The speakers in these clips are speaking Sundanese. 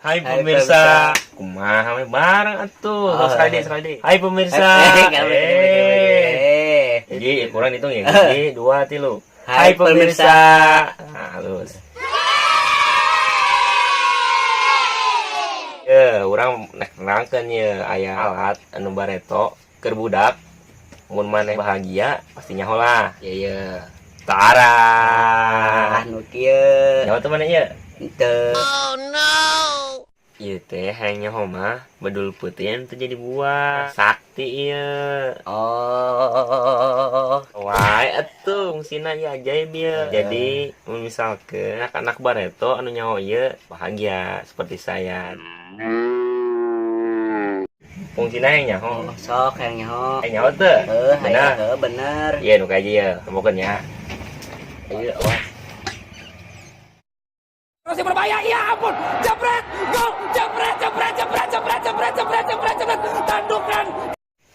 Hai Hai, pemirsa. Kumaha we bareng atuh. Oh, Sekali deui, sekali deui. Hai pemirsa. Eh, Eh. Jadi kurang hitung ya. Hiji, dua, tilu. Hai, Hai pemirsa. Nah, halus. Ya, urang nek nerangkeun ye aya alat anu bareto keur budak. Mun maneh bahagia pasti nyaho lah. Iya iya. Tara. Ah, nu kieu. Nyaho teu maneh ieu? Teu. Ieu teh hayang nyaho mah bedul putih anu teu jadi buah. Sakti ieu. Oh. Wah, atuh fungsina ieu ajaib ieu. Jadi, mun misalkeun anak-anak bareto anu nyaho ieu bahagia seperti saya. Fungsina hayang nyaho. Oh, sok hayang nyaho. Hayang nyaho teu? Heuh, Bener. hayang heuh bener. Iya nu kaji ya, tempokeun ya. Ayo, awas. Masih berbahaya, ya ampun, jepret, gol, jepret, jepret, jepret, jepret, jepret, jepret, jepret, jepret, tandukan.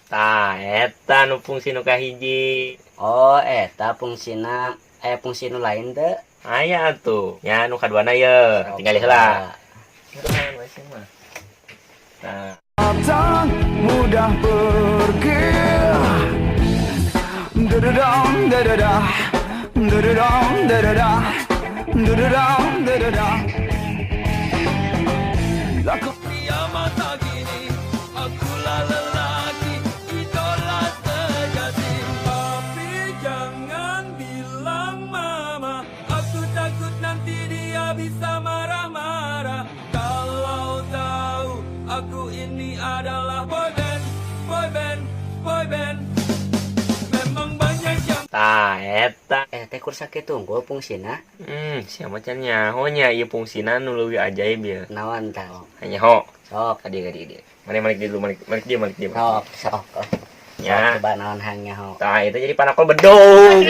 Tah, eta nu fungsi nu kahiji. Oh, eta fungsina aya fungsi nu lain teu? Aya atuh. Nya nu kaduana ye, tinggal heula. Nah, Datang mudah pergi. Dadadam, dadada. Dadadam, dadada. Dadadam, dadada. Laku Mata gini, akulah lelaki, idola sejati. Tapi jangan bilang mama, aku takut nanti dia bisa marah-marah. Kalau tahu aku ini adalah boy band, boy band, boy band. Memang banyak yang Tah, eta. Eh, teh kur sakitu unggul fungsina. Siapa can nyaho nya ieu fungsina nu leuwih ajaib ya. Naon tah? Nyaho. Sok. Kadi kadi dia. Mana malik dia dulu, malik malik dia, malik dia. Sok, sok. Ya. Sok coba naon hayang nyaho. Tah, itu jadi panakol bedog.